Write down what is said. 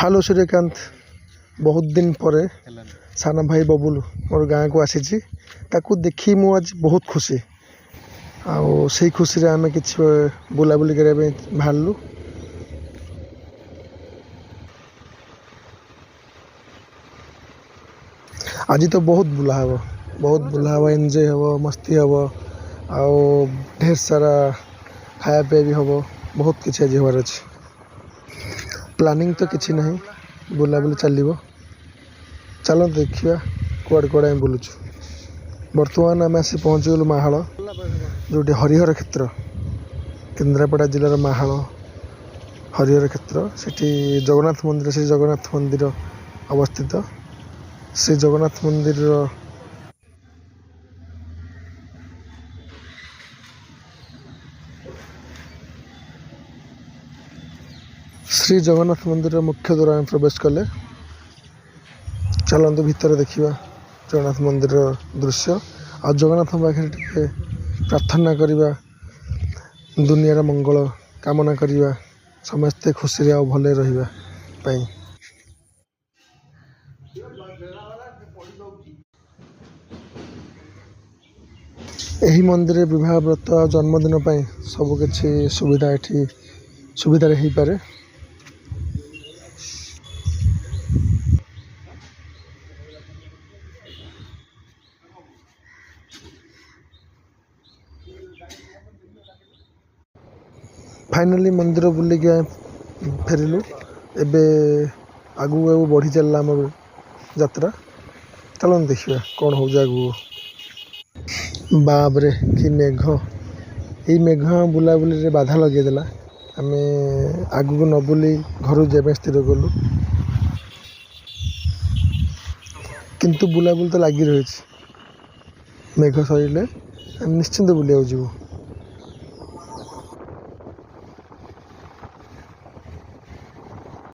Hello Suryakant, ବହୁତ ଦିନ ପରେ ସାନ ଭାଇ ବବୁଲ ମୋର ଗାଁକୁ ଆସିଛି। ତାକୁ ଦେଖି ମୁଁ ଆଜି ବହୁତ ଖୁସି। ଆଉ ସେଇ ଖୁସିରେ ଆମେ କିଛି ବୁଲାବୁଲି କରିବା ପାଇଁ ବାହାରିଲୁ। ଆଜି ତ ବହୁତ ବୁଲା ହେବ, ବହୁତ ବୁଲା ହେବ, ଏନ୍ଜୟ ହେବ, ମସ୍ତି ହେବ ଆଉ ଢେର ସାରା ଖାଇବା ପିଇବା ବି ହେବ। ବହୁତ କିଛି ଆଜି ହେବାର ଅଛି। ପ୍ଲାନିଂ ତ କିଛି ନାହିଁ, ବୁଲାବୁଲି ଚାଲିବ। ଚାଲନ୍ତୁ ଦେଖିବା କୁଆଡ଼େ କୁଆଡ଼େ ଆମେ ବୁଲୁଛୁ। ବର୍ତ୍ତମାନ ଆମେ ଆସି ପହଞ୍ଚିଗଲୁ ମାହାଳ, ଯେଉଁଠି ହରିହର କ୍ଷେତ୍ର, କେନ୍ଦ୍ରାପଡ଼ା ଜିଲ୍ଲାର ମାହାଳ ହରିହର କ୍ଷେତ୍ର। ସେଠି ଜଗନ୍ନାଥ ମନ୍ଦିର, ଶ୍ରୀ ଜଗନ୍ନାଥ ମନ୍ଦିର ଅବସ୍ଥିତ। ଶ୍ରୀ ଜଗନ୍ନାଥ ମନ୍ଦିରର ଶ୍ରୀ ଜଗନ୍ନାଥ ମନ୍ଦିରର ମୁଖ୍ୟ ଦ୍ୱାର ଆମେ ପ୍ରବେଶ କଲେ। ଚାଲନ୍ତୁ ଭିତରେ ଦେଖିବା ଜଗନ୍ନାଥ ମନ୍ଦିରର ଦୃଶ୍ୟ ଆଉ ଜଗନ୍ନାଥଙ୍କ ପାଖରେ ଟିକେ ପ୍ରାର୍ଥନା କରିବା, ଦୁନିଆର ମଙ୍ଗଳ କାମନା କରିବା, ସମସ୍ତେ ଖୁସିରେ ଆଉ ଭଲରେ ରହିବା ପାଇଁ। ଏହି ମନ୍ଦିରରେ ବିବାହ, ବ୍ରତ ଆଉ ଜନ୍ମଦିନ ପାଇଁ ସବୁକିଛି ସୁବିଧା ଏଠି ସୁବିଧାରେ ହେଇପାରେ। ଫାଇନାଲି ମନ୍ଦିର ବୁଲିକି ଆମେ ଫେରିଲୁ। ଏବେ ଆଗକୁ ଆଗକୁ ବଢ଼ି ଚାଲିଲା ଆମ ଯାତ୍ରା। ଚାଲନ୍ତୁ ଦେଖିବା କ'ଣ ହେଉଛି ଆଗକୁ। ବାବରେ, କି ମେଘ! ଏଇ ମେଘ ଆମ ବୁଲାବୁଲିରେ ବାଧା ଲଗେଇଦେଲା। ଆମେ ଆଗକୁ ନ ବୁଲି ଘରକୁ ଯିବା ପାଇଁ ସ୍ଥିର କଲୁ। କିନ୍ତୁ ବୁଲାବୁଲି ତ ଲାଗି ରହିଛି। ମେଘ ସରିଲେ ଆମେ ନିଶ୍ଚିନ୍ତ ବୁଲିବାକୁ ଯିବୁ।